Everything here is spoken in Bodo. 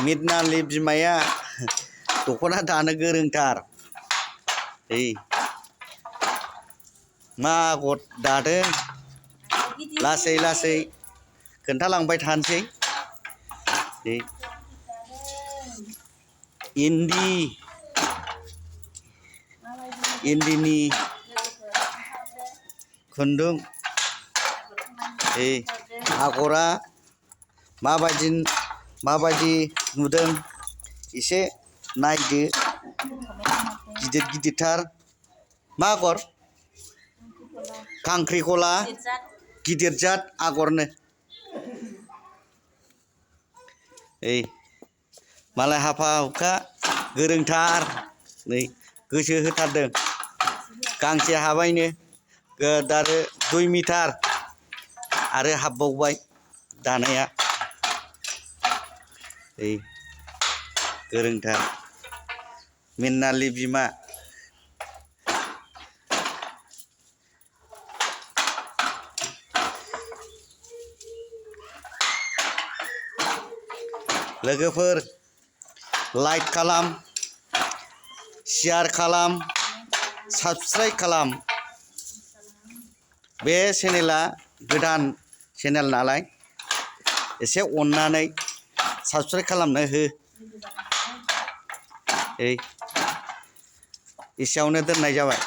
मिदनालि बिमाया दख'ना दानो गोरोंथार। मा आगर दादों लासै लासै खोन्थालांबाय थानोसै। इन्दिनि खुन्दुं आगरा माबायदि नुदों एसे नायदो। गिदिरथार मा आगर खांख्रिखला गिदिर जाथ आगरनो। मालाय हाफा हुखा गोरोंथार नै गोसो होथारदों। गांसे हाबायनो आरो 2 मिटार आरो हाबबावबाय दानाया। गोरोंथार मिनालि बिमा। लोगोफोर लाइक खालाम, शेयार खालाम, साबस्क्राइब खालाम। बे चेनेला गोदान चेनेल नालाय एसे अननानै साबस्क्राइब खालामनो हो। एसेयावनो दोननाय जाबाय।